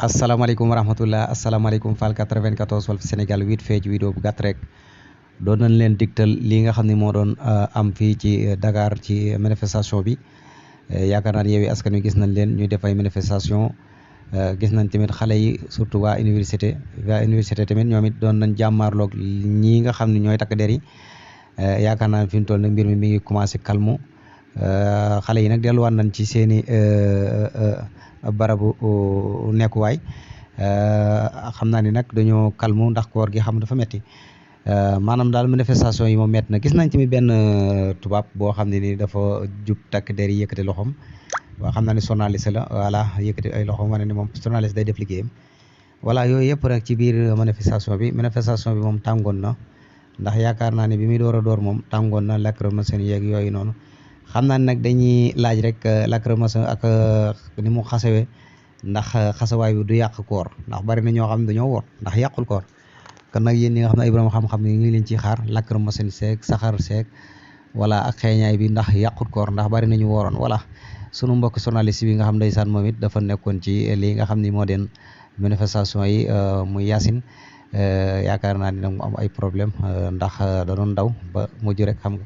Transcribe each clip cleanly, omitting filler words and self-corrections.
asalaamaaleykum wa rahmatullah asalaamaaleykum Fall 94 Walf Sénégal 8 fee ci vidéo bu gàtt rek doon nañ leen digtal lii nga xam ne moo doon am fii ci Dakar ci manifestation bi yaakaar naa ne Yewwi Askan Wi gis nañ leen ñuy def ay manifestation gis nañ tamit xale yi surtout waa université tamit ñoom it doon nañ jàmmaarloog ñii nga xam ne ñooy takk der yi yaakaar naa ne fi mu toll nag mbir mi ngi commencé calme xale yi nag delluwaat nañ ci seeni barabu nekkuwaay xam naa ni nag dañoo calme ndax koor gi xam dafa metti maanaam daal manifestation yi moom metti na gis nañ tamit benn tubaab boo xam ne ni dafa jub takk der yi yëkkati loxoom waaw xam naa ni journaliste la voilà yëkkati ay loxoom wane ni moom journaliste day def liggéeyam voilà yooyu yëpp rek ci biir manifestation bi moom tàngoon na ndax yaakaar naa ne bi muy door a door moom tàngoon na lacrymogène yeeg yooyu noonu xam naa ne nag dañuy laaj rek lacrymogène ak ni mu xasawee ndax xasawaay bi du yàq koor ndax bari na ñoo xam ne dañoo woor ndax yàqul koor kon nag yéen ñi nga xam ne ay borom xam-xam ne ñu ngi leen ciy xaar lacrymogène seeg saxar seeg wala ak xeeñaay bi ndax yàqul koor ndax bari nañu wooroon voilà sunu mbokk journaliste bi nga xam ndeysaan moom it dafa nekkoon ci lii nga xam ni moo den manifestation yi muy Yacine yaakaar naa ni nag mu am ay problème ndax da doon daw ba mujj rek xam nga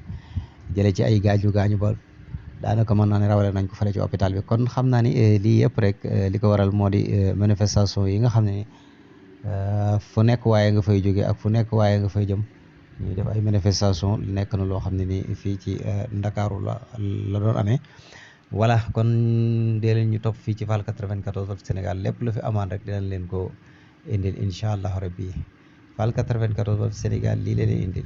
jëlee ci ay gaañu ba daanaka mën naa ne rawale nañ ko fale ci hôpital bi kon xam naa ni lii yëpp rek li ko waral moo di manifestation yi nga xam ne fu nekk waaye nga fay jóge ak fu nekk waaye nga fay jëm ñuy def ay manifestation nekk na loo xam ne ni fii ci Ndakaaru la doon amee voilà kon dee leen ñu topp fii ci Fall 94 Walf Sénégal lépp lu fi amaan rek dinañ leen ko indil incha allah rabbi Fall 94 Walf Sénégal lii leen indil